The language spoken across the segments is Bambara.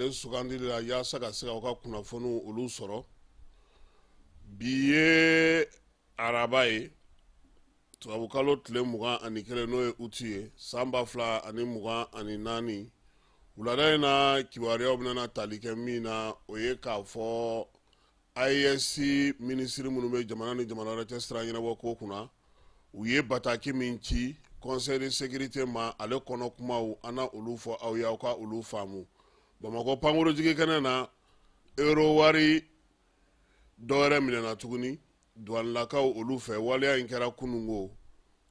ale sugandili la yaasa ka se k'aw ka kunnafoniw olu sɔrɔ. Bi ye araba ye, tubabukalo tile 21, n'o ye uti ye, san 2024. Wulada in na, kibaruyaw bɛna tali kɛ min na, o ye k'a fɔ AES minisiri minnu bɛ jamana ni jamana wɛrɛ cɛ sira ɲɛnabɔ ko kunna, u ye bataki min ci Conseil de sécurité ma, ale kɔnɔ kumaw, an na olu fɔ aw ye, aw ka olu faamu. Bamakɔ pankurujigi kɛnɛ na, euro wari dɔ wɛrɛ minɛna tuguni duwanilakaw olu fɛ. Waleya in kɛra kununko.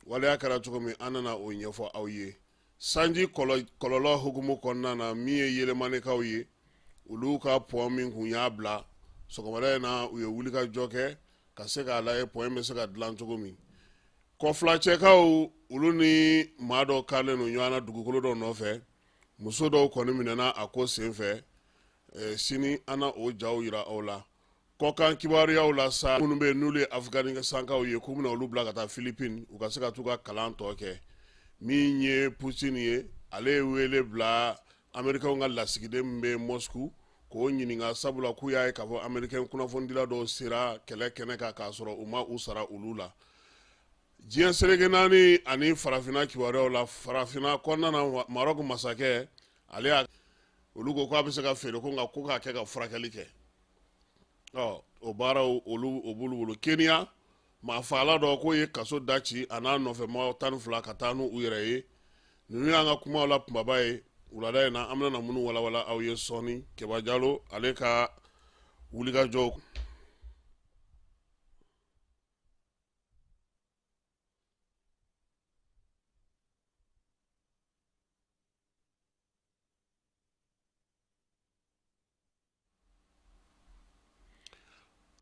Waleya kɛra cogo min, an nana o ɲɛfɔ aw ye. Sanji kɔlɔlɔ hukumu kɔnɔna na, min ye Yelemanekaw ye, olu ka pɔn min kun y'a bila, sɔgɔmada in na u ye wulikajɔ kɛ ka se k'a lajɛ pɔn in bɛ se ka dilan cogo min. Kɔfilacɛkaw olu ni maa dɔ karilen don ɲɔgɔn na dugukolo dɔ nɔfɛ. Muso dɔw kɔni minɛna a ko senfɛ. Sini an na o jaw yira aw la. Kɔkan kibaruyaw la sa, minnu bɛ yen n'olu ye Afganistankaw ye, k'u bɛna olu bila ka taa Philippines, u ka se ka t'u ka kalan tɔ kɛ. Min ye Poutine ye, ale ye wele bila Américains ka lasigiden min bɛ Moscou k'o ɲininka, sabula k'u y'a ye k'a fɔ Américain kunnafonidila dɔw sera kɛlɛ kɛnɛ kan k'a sɔrɔ u ma u sara olu la. Diɲɛ seleke naani ani farafinna kibaruyaw la, farafinna kɔnɔna na, Maroc masakɛ ale y'a olu ko k'a bɛ se ka feere ko, nka ko k'a kɛ ka furakɛli kɛ. Ɔ o baaraw olu o b'olu bolo. Kenya, maa faala dɔ k'o ye kaso da ci a n'a nɔfɛ maa 12 ka taa n'u yɛrɛ ye. Ninnu y'an ka kumaw la kunbaba ye wulada in na, an bɛna minnu walawala aw ye sɔɔni. Keba Jalo ale ka wulikajɔw.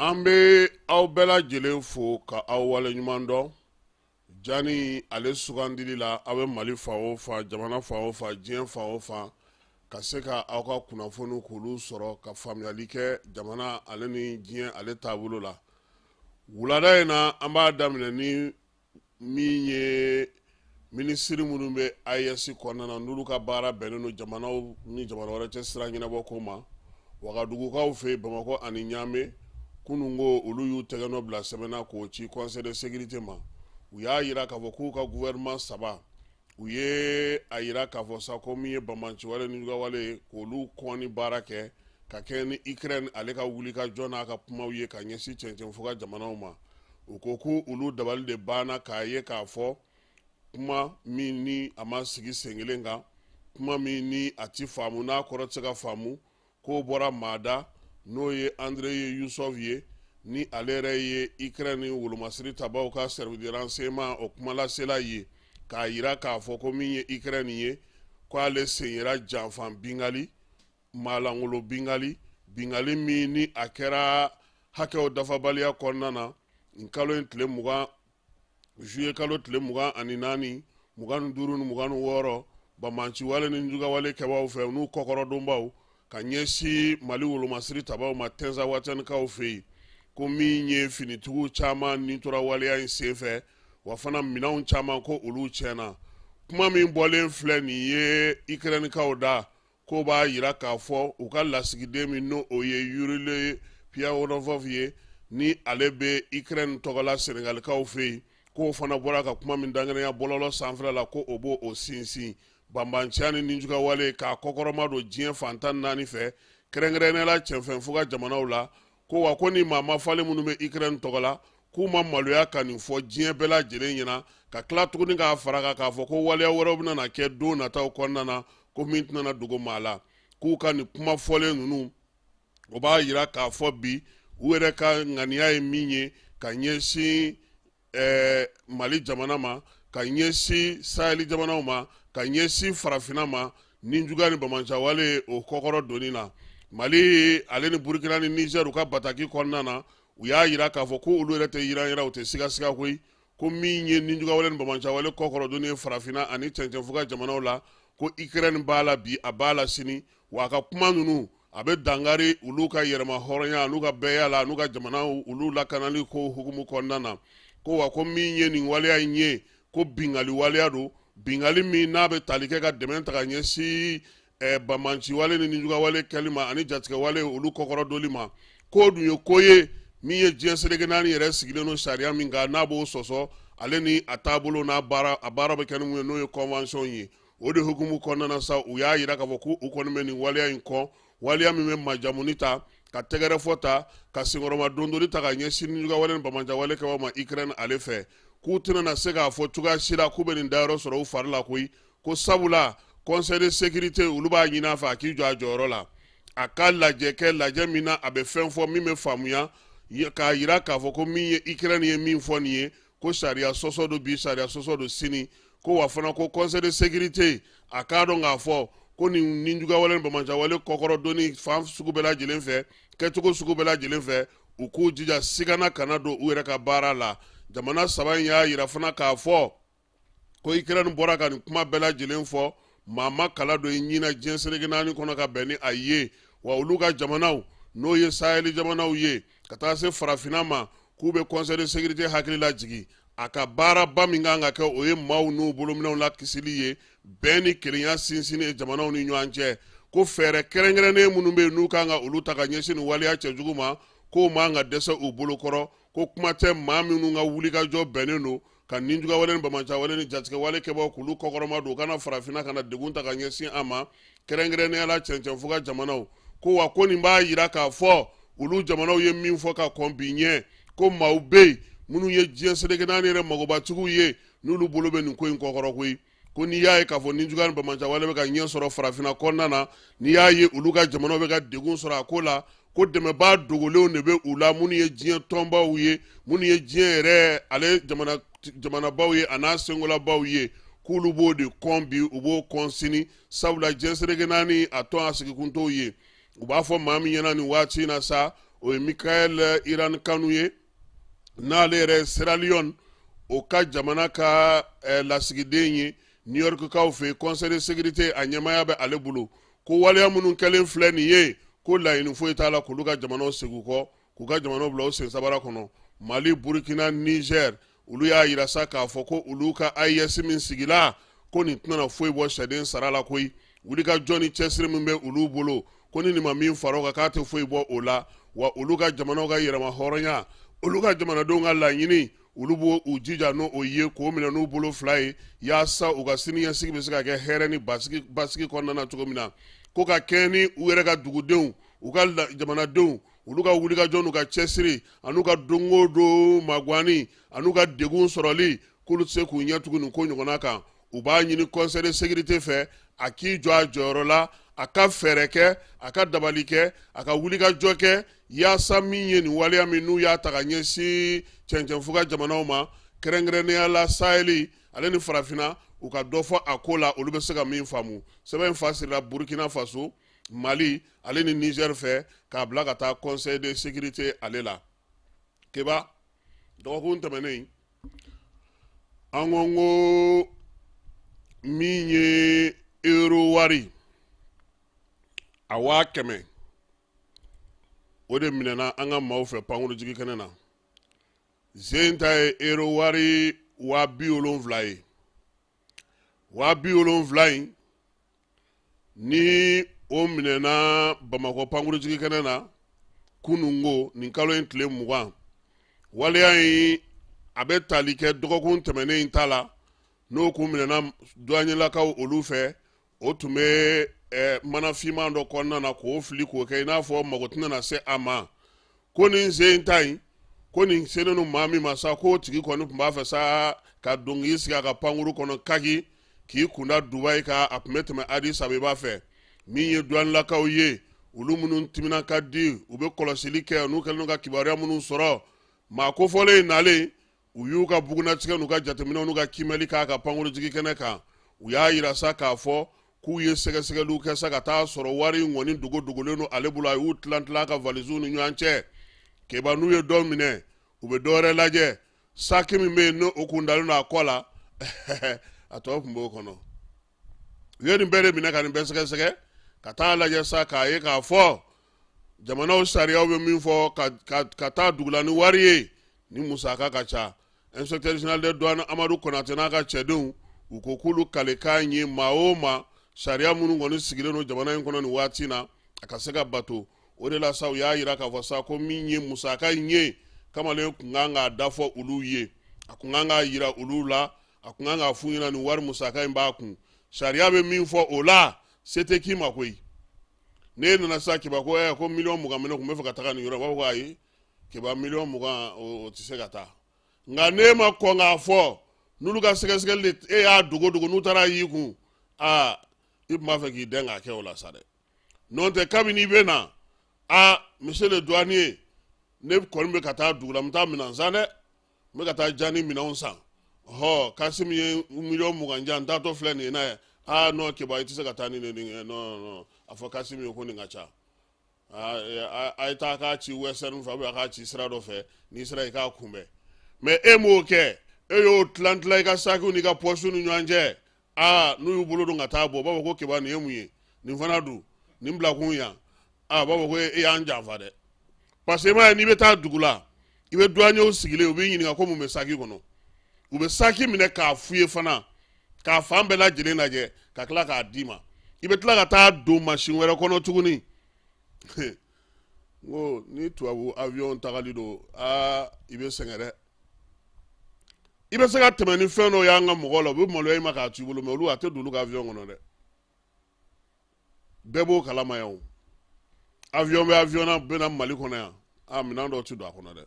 An bɛ aw bɛɛ lajɛlen fo ka aw waleɲuman dɔn jani ale sugandili la. Aw bɛ Mali fan o fan, jamana fan o fan, diɲɛ fan o fan, ka se ka aw ka kunnafoni k'olu sɔrɔ, ka faamuyali kɛ jamana ale ni diɲɛ ale taabolo la. Wulada in na, an b'a daminɛ ni min ye minisiri minnu bɛ AES kɔnɔna na, n'olu ka baara bɛnnen don jamanaw ni jamana wɛrɛ cɛ sira ɲɛnabɔ ko ma. Wagadugukaw fɛ yen, Bamakɔ ani Ɲame, kununko olu y'u tɛgɛnɔ bila sɛbɛn na k'o ci Conseil de sécurité ma. U y'a jira k'a fɔ k'u ka gouvernement saba, u ye a jira k'a fɔ sa ko min ye banbaanciwale ni jugawale ye, k'olu kɔnni baara kɛ ka kɛɲɛ ni Ukraine ale ka wulikajɔ n'a ka kumaw ye ka ɲɛsin cɛncɛnfuga jamanaw ma. U ko ko olu dabali de banna k'a ye k'a fɔ kuma min ni a ma sigi sen kelen kan, kuma min ni a ti faamu, n'a kɔrɔ tɛ se ka faamu, k'o bɔra maa da, n'o ye Andrei Yusov ye, ni ale yɛrɛ ye Ukraine wolomasiri tabaw ka service de renseignement o kumalasela ye, k'a yira k'a fɔ ko min ye Ukraine ye, k'ale sen yera janfan bingali, maalankolon bingali, bingali min ni a kɛra hakɛw dafabaliya kɔnɔna na nin kalo in tile 20, juillet kalo tile 24, 25 ni 26, banbaanciwale ni jugawale kɛbaaw fɛ n'u kɔkɔrɔdonbaw ka ɲɛsin Mali wolomasiri tabaw ma Tɛnzawatɛnikaw fɛ yen, ko min ye finitigiw caman ni tora waleya in senfɛ, wa fana minɛnw caman ko olu tiɲɛna. Kuma min bɔlen filɛ nin ye Ukrainekaw da, k'o b'a jira k'a fɔ u ka lasigiden min n'o o ye Yuri Pivovarov ye, ni ale bɛ Ukraine tɔgɔ la Senegalikaw fɛ yen, k'o fana bɔra ka kuma min dankɛnɛya bɔlɔlɔ sanfɛla la, ko o b'o o sinsin banbaanciya ni nijugawale k'a kɔkɔrɔma don diɲɛ fan 14 fɛ, kɛrɛnkɛrɛnnenya la cɛnfɛnfuga jamanaw la. Ko wa ko ni maa mafalen minnu bɛ Ukraine tɔgɔ la, k'u ma maloya ka nin fɔ diɲɛ bɛɛ lajɛlen ɲɛna, ka tila tuguni k'a fara kan k'a fɔ ko waleya wɛrɛw bɛna na kɛ don nataw kɔnɔna na, ko min tɛna na dogo maa la. K'u ka nin kuma fɔlen ninnu, o b'a jira k'a fɔ bi u yɛrɛ ka ŋaniya ye min ye ka ɲɛsin Mali jamana ma, ka ɲɛsin saheli jamanaw ma, ka ɲɛsin farafinna ma, nijuguya ni banbaanciwale o kɔkɔrɔ donni na. Mali ale ni Burukina ni Niger, u ka bataki kɔnɔna na, u y'a jira k'a fɔ ko olu yɛrɛ tɛ yiran u tɛ sigasiga koyi, ko min ye nijugawale ni banbaanciwale kɔkɔrɔ donni ye farafinna ani cɛncɛnfuga jamanaw la, ko Ukraine b'a la bi, a b'a la sini. Wa a ka kuma ninnu, a bɛ dankari olu ka yɛrɛma hɔrɔnya n'u ka bɛɛya la, n'u ka jamana olu lakanali ko hukumu kɔnɔna na. Ko wa ko min ye nin waleya in ye, ko bingali waleya don, bingali min n'a bɛ tali kɛ ka dɛmɛ ta ka ɲɛsin Banbaanciwale ni nijuguyawale kɛli ma ani jatigɛwale olu kɔkɔrɔdoli ma, k'o dun ye ko ye min ye diɲɛ seleke naani yɛrɛ sigilen don sariya min kan, n'a b'o sɔsɔ, ale ni a taabolo n'a baara, a baara bɛ kɛ ni mun ye, n'o ye convention ye. O de hukumu kɔnɔna na sa, u y'a jira k'a fɔ ko u kɔni bɛ nin waleya in kɔn, waleya min bɛ majamuni ta, ka tɛgɛrɛfɔ ta, ka senkɔrɔma dondoli ta ka ɲɛsin nijuguyawale ni banbaanciwale kɛbaaw ma Ukraine ale fɛ, k'u tɛna na se k'a fɔ cogoya si la k'u bɛ nin dayɔrɔ sɔrɔ u fari la koyi, ko sabula conseil de sécurité olu b'a ɲini a fɛ a k'i jɔ a jɔyɔrɔ la, a ka lajɛ kɛ, lajɛ min na a bɛ fɛn fɔ min bɛ faamuya, k'a jira k'a fɔ ko min ye Ukraine ye min fɔ nin ye, ko sariya sɔsɔ don bi, sariya sɔsɔ don sini, ko wa fana ko conseil de sécurité a k'a dɔn k'a fɔ ko nin nijuguyawale ni banbaanciwale kɔkɔrɔdonni fan sugu bɛɛ lajɛlen fɛ, kɛcogo sugu bɛɛ lajɛlen fɛ, u k'u jija sigana kana don u yɛrɛ ka baara la. Jamana saba in y'a jira fana k'a fɔ ko Ukraine bɔra ka nin kuma bɛɛ lajɛlen fɔ, maa ma kala don i ɲin na diɲɛ seleke naani kɔnɔ ka bɛn ni a ye, wa olu ka jamanaw, n'o ye saheli jamanaw ye, ka taa se farafinna ma, k'u bɛ conseil de sécurité hakili lajigin a ka baaraba min kan ka kɛ, o ye maaw n'u bolominɛw la kisili ye, bɛn ni kelenya sinsinni ye jamanaw ni ɲɔgɔn cɛ, ko fɛɛrɛ kɛrɛnkɛrɛnnen minnu bɛ yen n'u kan ka olu ta ka ɲɛsin nin waleya cɛjugu ma, k'o man ka dɛsɛ u bolo kɔrɔ, ko kuma tɛ maa minnu ka wulikajɔ bɛnnen don ka nijuguyawale ni banbaanciwale ni jatigɛwale kɛbaaw k'olu kɔkɔrɔma don u kana farafinna kana degun ta ka ɲɛsin a ma, kɛrɛnkɛrɛnnenya la cɛncɛnfuga jamanaw. Ko wa ko nin b'a jira k'a fɔ olu jamanaw ye min fɔ ka kɔn bi ɲɛ, ko maaw bɛ yen minnu ye diɲɛ seleke naani yɛrɛ magobatigiw ye, n'olu bolo bɛ nin ko in kɔkɔrɔ koyi. Ko n'i y'a ye k'a fɔ nijuguya ni banbaanciwale bɛ ka ɲɛ sɔrɔ farafinna kɔnɔna na, n'i y'a ye olu ka jamanaw bɛ ka degun sɔrɔ a ko la, ko dɛmɛbaa dogolenw de bɛ u la, minnu ye diɲɛ tɔnbaw ye, minnu ye diɲɛ yɛrɛ ale jamanabaw ye a n'a senkolabaw ye, k'olu b'o de kɔn bi, u b'o kɔn sini, sabula diɲɛ seleke naani a tɔn a sigikun t'o ye. U b'a fɔ maa min ɲɛna nin waati in na sa, o ye Mikael Iran Kanu ye, n'ale yɛrɛ Sierra Leone o ka jamana ka lasigiden ye New York kaw fɛ yen. Conseil de sécurité a ɲɛmaaya bɛ ale bolo. Ko waleya minnu kɛlen filɛ nin ye, ko laɲini foyi t'a la k'olu ka jamanaw segin kɔ, k'u ka jamanaw bila u sen sabara kɔnɔ. Mali, Burkina, Niger, olu y'a jira sa k'a fɔ ko olu ka AES min sigila, ko nin tɛna foyi bɔ sɛden sara la koyi. Wulikajɔ ni cɛsiri min bɛ olu bolo, ko ni nin ma min fara o kan, k'a tɛ foyi bɔ o la. Wa olu ka jamanaw ka yɛrɛma hɔrɔnya, olu ka jamanadenw ka laɲini, olu b'o u jija n'o o ye, k'o minɛ n'u bolo fila ye, yaasa u ka siniɲɛsigi bɛ se ka kɛ hɛrɛ ni basigi kɔnɔna na cogo min na, ko ka kɛɲɛ ni u yɛrɛ ka dugudenw, u ka jamanadenw, olu ka wulikajɔ n'u ka cɛsiri an'u ka don o don magwanni an'u ka degun sɔrɔli, k'olu tɛ se k'u ɲɛ tugu nin ko ɲɔgɔnna kan. U b'a ɲini conseil de sécurité fɛ a k'i jɔ a jɔyɔrɔ la, a ka fɛɛrɛ kɛ, a ka dabali kɛ, a ka wulikajɔ kɛ, yaasa min ye nin waleya min n'u y'a ta ka ɲɛsin cɛncɛnfuga jamanaw ma, kɛrɛnkɛrɛnnenya la saheli ale ni farafinna, u ka dɔ fɔ a ko la, olu bɛ se ka min faamu. Sɛbɛn in fa sirila Burkina Faso, Mali ale ni Niger fɛ k'a bila ka taa conseil de sécurité ale la. Keba, dɔgɔkun tɛmɛnen an ko n ko min ye euro wari a 100,000, o de minɛna an ka maaw fɛ pankurujigi kɛnɛ na. Zen ta ye euro wari 70,000 ye. 70,000 in ni o minɛna Bamakɔ pankurujigi kɛnɛ na kununko nin kalo in tile 20. Waleya in a bɛ tali kɛ dɔgɔkun tɛmɛnen in ta la, n'o kun minɛna duwaɲɛlakaw olu fɛ. O tun bɛ mana finman dɔ kɔnɔna na k'o fili k'o kɛ i n'a fɔ mago tɛna na se a ma. Ko nin sen ta in, ko nin selen don maa min ma sa, k'o tigi kɔni tun b'a fɛ sa ka don k'i sigi a ka pankuru kɔnɔ kaki k'i kunda Dubayi kan. A tun bɛ tɛmɛ Addis Abeba fɛ. Min ye duwanilakaw ye, olu minnu timinan ka di, u bɛ kɔlɔsili kɛ, n'u kɛlen don ka kibaruya minnu sɔrɔ maa kofɔlen in nalen, u y'u ka bugunnatigɛ n'u ka jateminɛw n'u ka kiimɛli k'a ka pankurujigi kɛnɛ kan. U y'a yira sa k'a fɔ k'u ye sɛgɛsɛgɛliw kɛ sa ka taa sɔrɔ wari in kɔni dogo dogolen don ale bolo. A y'u tilan tilan a ka valisiw ni ɲɔgɔn cɛ. Keba, n'u ye dɔ minɛ, u bɛ dɔ wɛrɛ lajɛ. Saki min bɛ yen, n'o o kun dalen don a kɔ la, a tɔ tun b'o kɔnɔ. U ye nin bɛɛ de minɛ ka nin bɛɛ sɛgɛsɛgɛ ka taa lajɛ sa k'a ye k'a fɔ jamanaw sariyaw bɛ min fɔ ka taa dugu la ni wari ye, ni musaka ka ca. Inspecteur général des douanes Amadu Konate n'a ka cɛdenw, u ko k'olu kalekan ye maa o maa Sariya minnu kɔni sigilen don jamana in kɔnɔ nin waati na, a ka se ka bato. O de la sa, u y'a yira k'a fɔ sa ko min ye musaka in ye, kamalen kun kan k'a dafɔ olu ye, a kun kan k'a yira olu la, a kun kan k'a f'u ɲɛna nin wari musaka in b'a kun. Sariya bɛ min fɔ o la, se tɛ k'i ma koyi. N'e nana sa Keba ko ko 20 000 bɛ ne kun, n bɛ fɛ ka taga nin yɔrɔ, u b'a fɔ ko ayi Keba, 20 000 o tɛ se ka taa. Nka n'e ma kɔn k'a fɔ, n'olu ka sɛgɛsɛgɛli de e y'a dogo dogo, n'u taara y'i kun, aa i tun b'a fɛ k'i dɛn k'a kɛ o la sa dɛ. N'o tɛ, kabini i bɛ na, aa monsieur le douanier, ne kɔni bɛ ka taa dugu la, n bɛ taa minɛn san dɛ, n bɛ ka taa jani minɛnw san, ɔhɔ Kasimi ye 20 000 jan, n taatɔ filɛ nin ye n'a ye. Aa non Keba, i tɛ se ka taa ni nin ye, non non, a fɔ Kasimi ye ko nin ka ca, a ye taa k'a ci Western fɛ, a k'a ci sira dɔ fɛ, n'i sera i k'a kunbɛn. Mais e m'o kɛ, e y'o tilan tilan i ka sakiw n'i ka pɔsiw ni ɲɔgɔn cɛ. Aa n'u y'u bolo don ka taa bɔ, u b'a fɔ ko Keba, nin ye mun ye, nin fana dun, nin bila kun yan. Aa u b'a fɔ ko e y'an janfa dɛ, parce que i m'a ye, n'i bɛ taa dugu la, i bɛ douaniers sigilen, u b'i ɲininka ko mun bɛ saki kɔnɔ. U bɛ saki minɛ k'a f'u ye fana, k'a fan bɛɛ lajɛlen lajɛ, ka tila k'a d'i ma. I bɛ tila ka taa don mansin wɛrɛ kɔnɔ tuguni. N ko ni tubabu avion tagali don, aa i bɛ sɛgɛn dɛ. I bɛ se ka tɛmɛ ni fɛn dɔw y'an ka mɔgɔw la, u bɛ maloya i ma k'a to i bolo, mais olu a tɛ don olu ka avion kɔnɔ dɛ. Bɛɛ b'o kalama yan o. Avion bɛ avion na bɛ na Mali kɔnɔ yan, a minɛn dɔw tɛ don a kɔnɔ dɛ.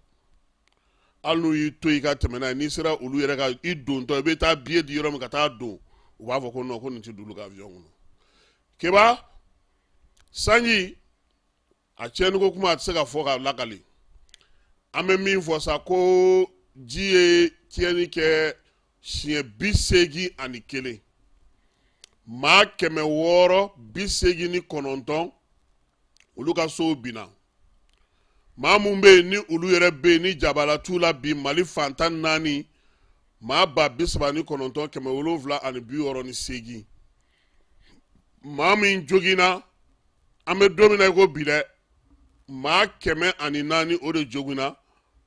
Hali n'u y'i to i ka tɛmɛ n'a ye, n'i sera olu yɛrɛ ka i dontɔ, i bɛ taa billet di yɔrɔ min ka taa don, u b'a fɔ ko non, ko nin tɛ don olu ka avion kɔnɔ. Keba, sanji a tiɲɛniko kuma a tɛ se ka fɔ ka lakali. An bɛ min fɔ sa, ko ji ye tiɲɛni kɛ siɲɛ 81, maa 689 olu ka sow binna. Maa mun bɛ yen ni olu yɛrɛ bɛ yen ni jabala t'u la bi, Mali fan 14, maa 39,768. Maa min joginna, an bɛ don min na i ko bi dɛ, maa 104 o de joginna,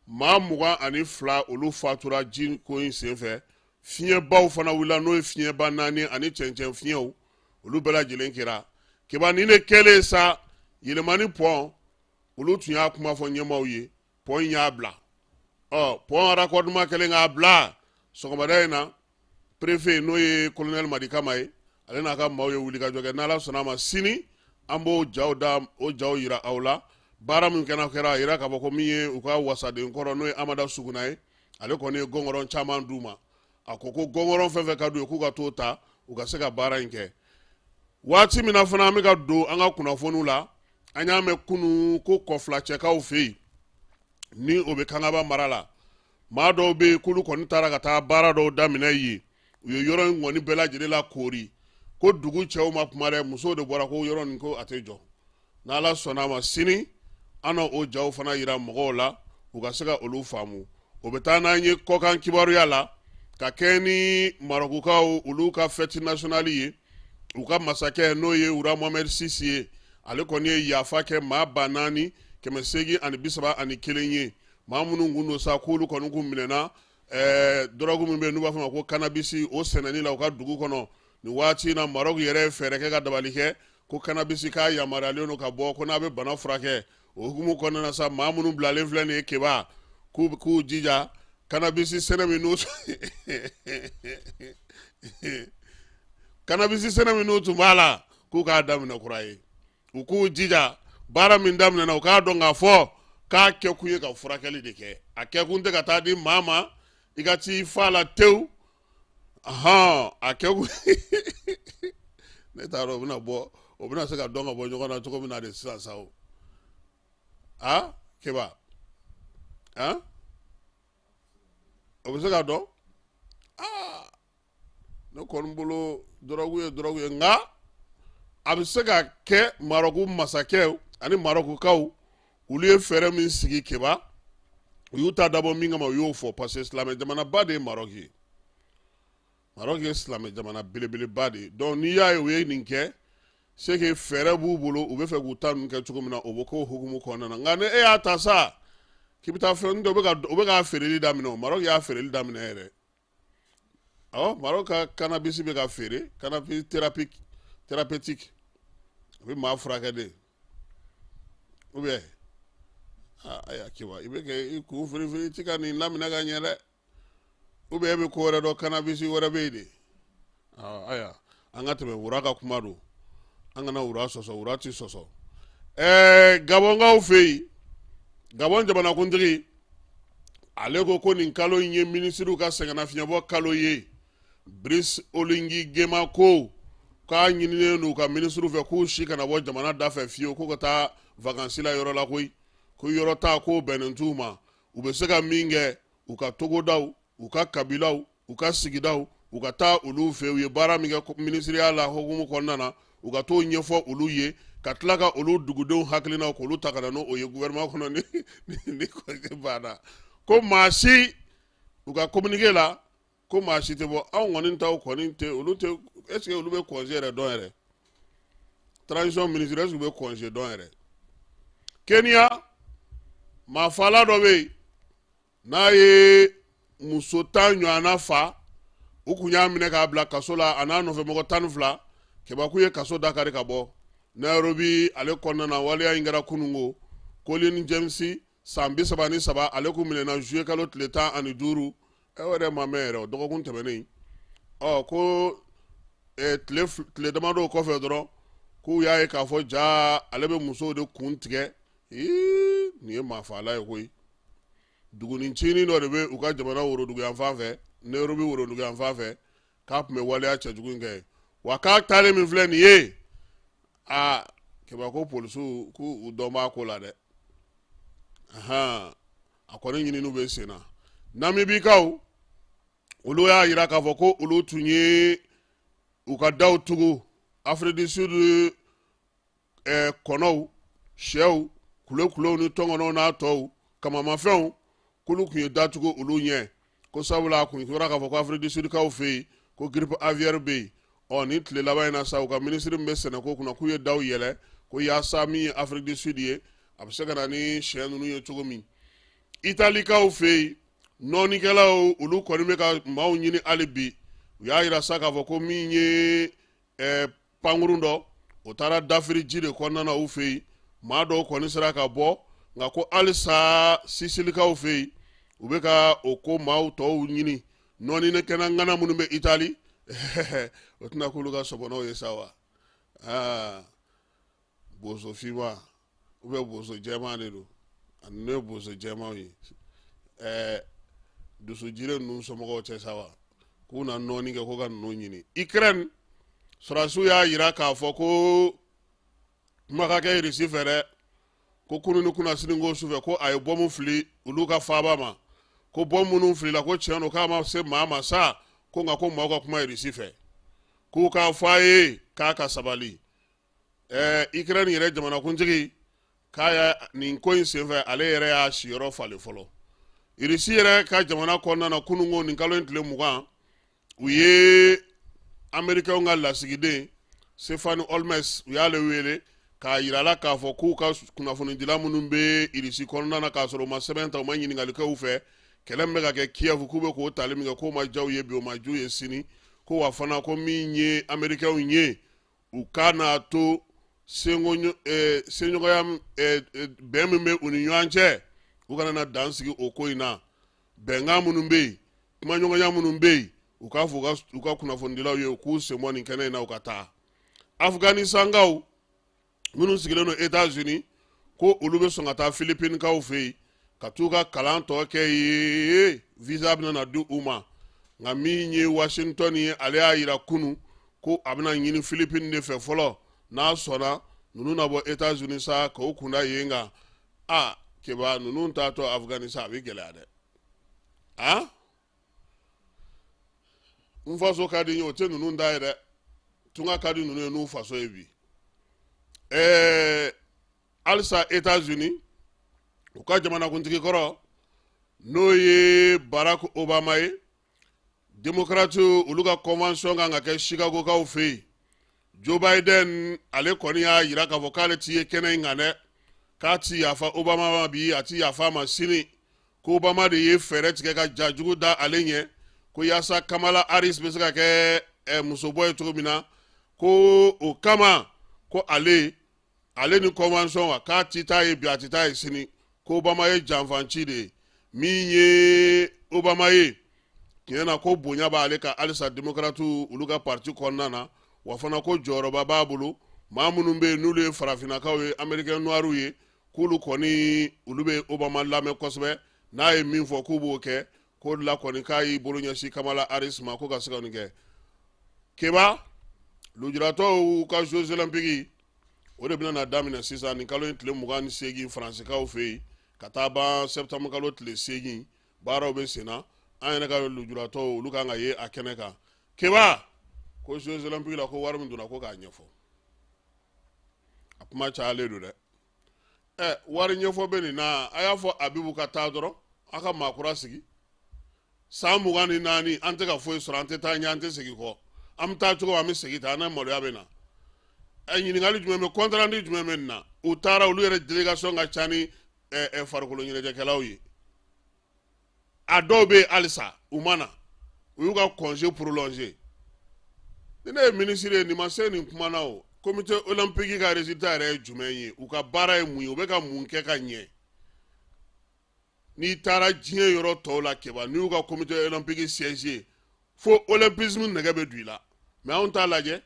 maa 22 olu fatura ji ko in senfɛ. Fiɲɛbaw fana wulila, n'o ye fiɲɛba naani ani cɛncɛn fiɲɛw, olu bɛɛ lajɛlen kɛra. Keba, nin de kɛlen sa, Yɛlɛmani pɔn, olu tun y'a kuma fɔ ɲɛmaaw ye, pɔn in y'a bila. Ɔ pɔn raccordement kɛlen k'a bila, sɔgɔmada in na, préfet n'o ye colonel Madi Kama ye, ale n'a ka maaw ye wulikajɔ kɛ. N'Ala sɔnna a ma, sini an b'o jaw da, o jaw yira aw la. Baara min kɛra, a yira k'a fɔ ko min ye u ka wasaden kɔrɔ, n'o ye Amada Suguna ye, ale kɔni ye gɔngɔrɔn caman d'u ma. A ko ko gɔngɔrɔn fɛn fɛn ka d'u ye, k'u ka t'o ta, u ka se ka baara in kɛ. Waati min na fana an bɛ ka don an ka kunnafoniw la, an y'a mɛn kunun ko Kɔfilacɛkaw fɛ yen, ni o bɛ Kangaba mara la, maa dɔw bɛ yen k'olu kɔni taara ka taa baara dɔw daminɛ yen. U ye yɔrɔ in kɔni bɛɛ lajɛlen la koori, ko dugu cɛw ma kuma dɛ, musow de bɔra ko yɔrɔ nin ko a tɛ jɔ. N'Ala sɔnna a ma, sini an na o jaw fana yira mɔgɔw la, u ka se ka olu faamu. O bɛ taa n'an ye kɔkan kibaruya la, ka kɛ ni Marɔkukaw olu ka fête nationale ye. U ka masakɛ, n'o ye roi Mohamed VI ye, ale kɔni ye yafa kɛ maa 4831 ye, maa minnu kun don sa k'olu kɔni kun minɛna dɔrɔgu min bɛ yen n'u b'a fɔ ma ko cannabis, o sɛnɛni la u ka dugu kɔnɔ. Nin waati in na, Maroc yɛrɛ ye fɛɛrɛ kɛ ka dabali kɛ ko cannabis k'a yamaruyalen don ka bɔ, ko n'a bɛ bana furakɛ. O hukumu kɔnɔna na sa, maa minnu bilalen filɛ nin ye Keba, k'u jija cannabis sɛnɛ min n'u cannabis sɛnɛ min n'u tun b'a la, k'u k'a daminɛ kura ye. U k'u jija baara min daminɛna, u k'a dɔn k'a fɔ k'a kɛkun ye ka furakɛli de kɛ, a kɛkun tɛ ka taa di maa ma i ka t'i fa la tewu. Hɔn, a kɛkun, ne t'a dɔn o bɛna bɔ, o bɛna se ka dɔn ka bɔ ɲɔgɔn na cogo min na de sisan sa. O a Keba, han, o bɛ se ka dɔn. Aa ne kɔni bolo, dɔrɔgu ye dɔrɔgu ye, nka a bɛ se ka kɛ Marɔku masakɛw ani Marɔkukaw, olu ye fɛɛrɛ min sigi Keba, u y'u ta dabɔ min kama, u y'o fɔ, parce que silamɛ jamanaba de ye Marɔku ye. Marɔku ye silamɛ jamana belebeleba de ye. Donc n'i y'a ye u ye nin kɛ, c'est que fɛɛrɛ b'u bolo, u bɛ fɛ k'u ta ninnu kɛ cogo min na, o bɛ k'o hukumu kɔnɔna na. Nka ni e y'a ta sa k'i bɛ taa fɛn dɔ, u bɛ k'a feereli daminɛ. O Marɔku y'a feereli daminɛ yɛrɛ. Awɔ, Maroc ka cannabis bɛ ka feere, cannabis thérapeutique. Thérapeutique, a bɛ maa furakɛ de, ou bien? Ayiwa Keba, i bɛ kɛ i kun firifiri, i ti ka nin laminɛ ka ɲɛ dɛ. Ou bien e bɛ ko wɛrɛ dɔn, cannabis wɛrɛ bɛ yen de. Ayiwa, an ka tɛmɛ. Wura ka kuma don, an kana wura sɔsɔ, wura ti sɔsɔ. Gabɔnkaw fɛ yen, Gabɔn jamanakuntigi, ale ko ko nin kalo in ye minisiriw ka sɛgɛnnafiɲɛbɔ kalo ye. Brice Oligui Nguema ko k'a ɲininen don u ka minisiriw fɛ k'u si kana bɔ jamana da fɛ fiyewu, k'u ka taa vacances la yɔrɔ la koyi, ko yɔrɔ ta k'o bɛnnen t'u ma. U bɛ se ka min kɛ, u ka togodaw, u ka kabilaw, u ka sigidaw, u ka taa olu fɛ. U ye baara min kɛ minisiriya la hukumu kɔnɔna na, u ka t'o ɲɛfɔ olu ye, ka tila ka olu dugudenw hakilinaw k'olu ta ka na n'o ye gouvernement kɔnɔ ni congé banna. Ko maa si, u ka communiqué la, ko maa si tɛ bɔ. Anw kɔni taw kɔni tɛ, olu tɛ. Est ce que olu bɛ congé yɛrɛ dɔn yɛrɛ? Transition ministre, est ce que u bɛ congé dɔn yɛrɛ? Kenya, maafala dɔ bɛ yen n'a ye muso 10 ɲɔgɔnna fa, u kun y'a minɛ k'a bila kaso la, a n'a nɔfɛ mɔgɔ 12. Keba, k'u ye kaso da kari ka bɔ Nairobi ale kɔnɔna na. Waleya in kɛra kununko. Colin James, san 33, ale kun minɛna juillet kalo tile 15. E yɛrɛ ma mɛn yɛrɛ, o dɔgɔkun tɛmɛnen. Ɔ ko tile damadɔw kɔfɛ dɔrɔn, k'u y'a ye k'a fɔ ja ale bɛ musow de kun tigɛ. Ii, nin ye maafala ye koyi. Dugunin ncinin dɔ de bɛ u ka jamana woroduguyanfan fɛ, Nairobi woroduguyanfan fɛ, k'a tun bɛ waleya cɛjugu in kɛ. Wa k'a taalen min filɛ nin ye, aa Keba, ko polisiw k'u dɔn b'a ko la dɛ. A kɔni ɲininiw bɛ sen na. Namibikaw, olu y'a jira k'a fɔ ko olu tun ye u ka daw tugu Afrique du Sud kɔnɔw, sɛw, kulekulew ni tɔnkɔnɔw n'a tɔw kamamafɛnw, k'olu tun ye datugu olu ɲɛ, ko sabula a kun tora k'a fɔ ko Afrique du Sud kaw fɛ yen ko grippe aviaire bɛ yen. Ɔ nin tile laban in na sa, u ka minisiri min bɛ sɛnɛko kunna, k'u ye daw yɛlɛ, ko yaasa min ye Afrique du Sud ye, a bɛ se ka na ni sɛ ninnu ye cogo min. Italikaw fɛ yen, nɔɔnikɛlaw, olu kɔni bɛ ka maaw ɲini hali bi. U y'a jira sa k'a fɔ ko min ye pankurun dɔ, o taara dafiri ji de kɔnɔna na u fɛ yen. Maa dɔw kɔni sera ka bɔ, nka ko halisa Sisilikaw fɛ yen, u bɛ ka o ko maaw tɔw ɲini. Nɔɔnikɛla ŋana minnu bɛ Itali, o tɛna k'olu ka sɔbɔnɔw ye sa wa? Aa, bozo finman ou bien bozo jɛman de don, ani n'o ye bozo jɛmanw ye, dusu jire ninnu somɔgɔw cɛ sa wa, k'u na nɔɔni kɛ ko ka ninnu ɲini. Ukraine sɔrɔdasiw y'a jira k'a fɔ ko kuma ka kɛ Irisi fɛ dɛ, ko kunun ni kunnasini ko sufɛ, ko a ye bɔmu fili olu ka faaba ma, ko bɔmu minnu filila, ko tiɲɛ don k'a ma se maa ma sa, ko nka ko maaw ka kuma Irisi fɛ, k'u k'a fɔ a ye k'a ka sabali. Ukraine yɛrɛ jamanakuntigi k'a ya nin ko in senfɛ, ale yɛrɛ y'a siyɔrɔ falen fɔlɔ Irisi yɛrɛ ka jamana kɔnɔna na. Kununko, nin kalo in tile 20, u ye Amerikɛnw ka lasigiden Stefan Holmes, u y'ale wele k'a yira la k'a fɔ k'u ka kunnafonidila minnu bɛ Irisi kɔnɔna na, k'a sɔrɔ u ma sɛbɛn ta, u ma ɲininkali kɛ u fɛ, kɛlɛ min bɛ ka kɛ Kiev, k'u bɛ k'o tali min kɛ, k'o ma diya u ye bi, o ma diya u ye sini, ko wa fana ko min ye Amerikɛnw ye, u ka n'a to senɲɔgɔnya bɛn min bɛ u ni ɲɔgɔn cɛ, u kana na dan sigi o ko in na. Bɛnkan minnu bɛ yen, kumaɲɔgɔnya minnu bɛ yen, u k'a fɔ u ka kunnafonidilaw ye, u k'u sen bɔ nin kɛnɛ in na, u ka taa. Afganisankaw minnu sigilen don Etats-Unis, ko olu bɛ sɔn ka taa Filipinikaw fɛ yen ka t'u ka kalan tɔ kɛ yen, visa bɛna na di u ma. Nka min ye Washington ye, ale y'a yira kunun ko a bɛna ɲini Filipine de fɛ fɔlɔ, n'a sɔnna, ninnu na bɔ Etats-Unis sa k'o kunda yen kan. A Keba, ninnu taatɔ Afghanistan, a bɛ gɛlɛya dɛ. A n faso ka di n ye, o tɛ ninnu ta ye dɛ. Tunga ka di ninnu ye n'u faso ye bi. Halisa Etats-Unis, u ka jamanakuntigi kɔrɔ, n'o ye Barack Obama ye, démocrate olu ka convention kan ka kɛ Chicagokaw fɛ yen. Joe Biden, ale kɔni y'a yira k'a fɔ k'ale ti ye kɛnɛ in kan dɛ, k'a ti yafa Obama ma bi, a ti yafa a ma sini, ko Obama de ye fɛɛrɛ tigɛ ka ja jugu da ale ɲɛ, ko yaasa Kamala Harris bɛ se ka kɛ musobɔ ye cogo min na. Ko o kama ko ale ale ni convention wa k'a ti taa ye bi, a ti taa ye sini. Ko Obama ye janfanci de ye. Min ye Obama ye, tiɲɛ na, ko bonya b'ale kan halisa démocrate olu ka parti kɔnɔna na, wa fana ko jɔyɔrɔba b'a bolo. Maa minnu bɛ yen n'olu ye farafinnakaw ye, américain noirs ye, k'olu kɔni olu bɛ Obama lamɛn kosɛbɛ. N'a ye min fɔ, k'u b'o kɛ. K'o de la kɔni k'a y'i bolo ɲɛsin Kamala Harris ma ko ka se ka nin kɛ. Keba, lujuratɔw ka Jeux olympiques, o de bɛna na daminɛ sisan nin kalo in tile 28 Faransikaw fɛ yen, ka taa ban septembre kalo tile 8. Baaraw bɛ sen na. An yɛrɛ ka lujuratɔw, olu kan ka ye a kɛnɛ kan. Keba, ko Jeux olympiques la, ko wari min donna, ko k'a ɲɛfɔ. A kuma cayalen don dɛ. Ɛ, wari ɲɛfɔ bɛ nin na. A y'a fɔ Abibu ka taa dɔrɔn, a ka maa kura sigi. San 24, an tɛ ka foyi sɔrɔ, an tɛ taa ɲɛ, an tɛ segin kɔ. An bɛ taa cogo, an bɛ segin ta, an na maloya bɛ na. Ɛ, ɲininkali jumɛn bɛ, compte rendu jumɛn bɛ nin na? U taara, olu yɛrɛ délégation ka ca ni farikolo ɲɛnajɛkɛlaw ye. A dɔw bɛ yen halisa u ma na, u y'u ka congé prolongé. Ni ne ye minisiri ye, nin ma se nin kuma na. O comité olympique ka résultat yɛrɛ ye jumɛn ye? U ka baara ye mun ye? U bɛ ka mun kɛ ka ɲɛ? N'i taara diɲɛ yɔrɔ tɔw la, Keba, n'i y'u ka comité olympique siège ye, fo olympisme nɛgɛ bɛ don i la. Mais anw t'a lajɛ,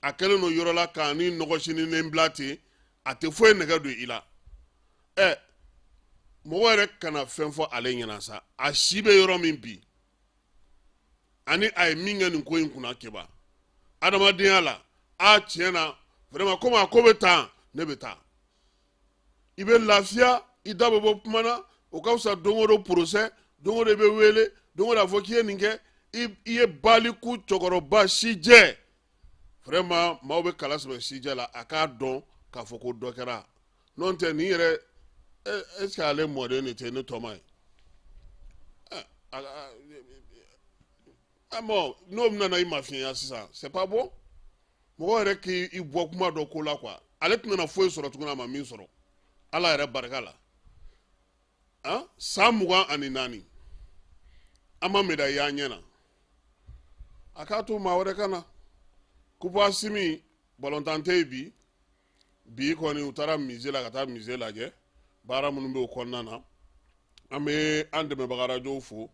a kɛlen don yɔrɔ la k'a ni nɔgɔsininen bila ten, a tɛ foyi nɛgɛ don i la. Ɛ, mɔgɔ yɛrɛ kana fɛn fɔ ale ɲɛna sa. A si bɛ yɔrɔ min bi, ani a ye min kɛ nin ko in kunna, Keba, adamadenya la, a tiɲɛ na, vraiment, komi a ko bɛ tan, ne bɛ taa. I bɛ lafiya, i da bɛ bɔ kuma na. O ka fisa don o don procès, don o don i bɛ wele, don o don a fɔ k'i ye nin kɛ. I ye baliku cɛkɔrɔba si jɛ, vraiment, maaw bɛ kala sɛbɛn si jɛ la. A k'a dɔn k'a fɔ ko dɔ kɛra. N'o tɛ, nin yɛrɛ, est ce que ale mɔden de tɛ ne tɔma ye? Bon, n'o nana i mafiɲɛya sisan, c'est pas bon. Mɔgɔ yɛrɛ k'i bɔ kuma dɔ ko la quoi. Ale tɛna foyi sɔrɔ tuguni a ma min sɔrɔ Ala yɛrɛ barika la. Han, san 24, an ma médaille y'an ɲɛ na. A k'a to maa wɛrɛ ka na. Coupe Assimi balontan tɛ yen bi. Bi kɔni, u taara musée la ka taa musée lajɛ, baara minnu bɛ o kɔnɔna na. An bɛ an dɛmɛbaga arajow fo.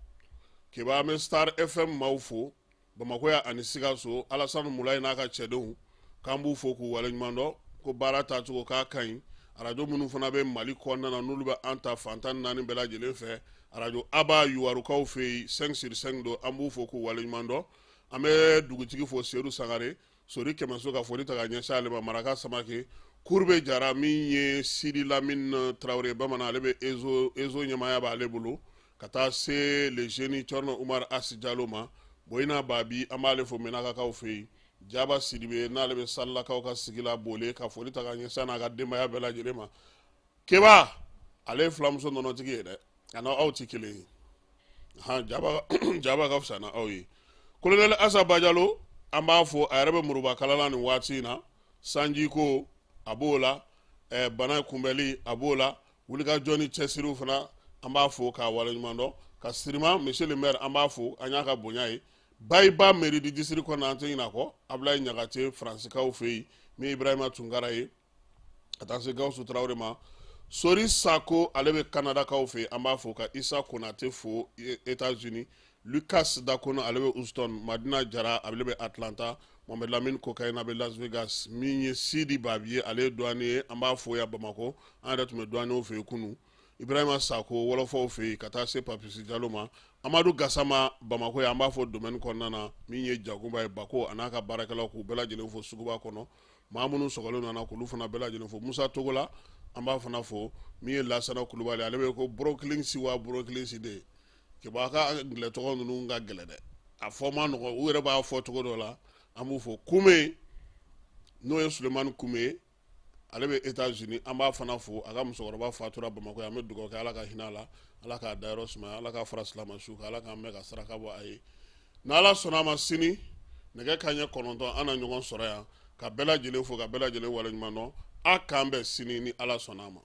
Keba, an bɛ Star FM maaw fo Bamakɔ yan ani Sikaso. Alasani Mulayi n'a ka cɛdenw, k'an b'u fo k'u waleɲuman dɔn, ko baara taacogo k'a ka ɲi. Arajo minnu fana bɛ Mali kɔnɔna na, n'olu bɛ an ta fan 14 bɛɛ lajɛlen fɛ, arajo Aba Yuwarukaw fɛ yen, 5 sur 5 don, an b'u fo k'u waleɲuman dɔn. An bɛ dugutigi fo, Sedu Sangare Sori Kɛmɛso, ka foli ta ka ɲɛsin ale ma. Maraka Samake Kurube Jara, min ye Sidi Lamine Tarawele bamanan, ale bɛ ezo ezo ɲɛmaaya b'ale bolo, ka taa se le jeune Cɔrɔnɔ Umar Asi Jalo ma. Boyina Babi, an b'ale fo Menakakaw fɛ yen. Jaba Sidibe, n'ale bɛ Salilakaw ka sigi la Bole, ka foli ta ka ɲɛsin a n'a ka denbaya bɛɛ lajɛlen ma. Keba, ale ye filamuso nɔnɔtigi ye dɛ, a n'aw tɛ kelen ye. Han, jaba jaba ka fisa n'aw ye. Colonel Asa Bajalo, an b'a fo, a yɛrɛ bɛ Muruba kala la nin waati in na. Sanji ko a b'o la, bana kunbɛli a b'o la, wulikajɔ ni cɛsiriw fana, an b'a fo k'a waleɲuman dɔn. Ka Sirima, monsieur le maire, an b'a fo, an y'a ka bonya ye. Bayiba mairie du district kɔnɔ, an tɛ ɲinɛ a kɔ. Abulayi Ɲagate Faransikaw fɛ yen, min ye Ibrahima Tunkara ye, ka taa se Gawusu Tarawele ma. Sori Sako, ale bɛ Kanadakaw fɛ, an b'a fo. Ka Isa Konate fo États-Unis. Lucas Dakono, ale bɛ Houston. Madina Jara, ale bɛ Atlanta. Mohamed Lamine Kokayina bɛ Las Vegas. Min ye Sidi Babi ye, ale ye douanier ye, an b'a fo yan Bamakɔ. An yɛrɛ tun bɛ douanier fɛ yen kunun. Ibrahima Sako wɔlɔfɔw fɛ yen, ka taa se Papisi Jalo ma. Amadu Gasama Bamakɔ ye, an b'a fɔ domaine kɔnɔna na. Min ye Jagoba ye Bako, a n'a ka baarakɛlaw, k'u bɛɛ lajɛlen fo suguba kɔnɔ. Maa minnu sɔgɔlen nana, k'olu fana bɛɛ lajɛlen fo. Musa Togola, an b'a fana fo. Min ye Lasana Kulubali, ale bɛ ko Brooklyn si wa Brooklyn si de Keba ka angilɛ tɔgɔ ninnu ka gɛlɛn dɛ, a fɔ ma nɔgɔ, u yɛrɛ b'a fɔ cogo dɔ la. An b'u fo. Kume, n'o ye Sulemani Kume ye, ale bɛ États-Unis, an b'a fana fo. A ka musokɔrɔba fatura Bamakɔ, an bɛ dugawu kɛ, Ala ka hinɛ a la, Ala k'a dayɔrɔ sumaya, Ala ka fara silamɛ su kan, Ala k'an mɛn ka saraka bɔ a ye. N'Ala sɔnna a ma, sini nɛgɛ kanɲɛ 9, an na ɲɔgɔn sɔrɔ yan. Ka bɛɛ lajɛlen fo, ka bɛɛ lajɛlen waleɲuman dɔn. A k'an bɛn sini ni Ala sɔnna a ma.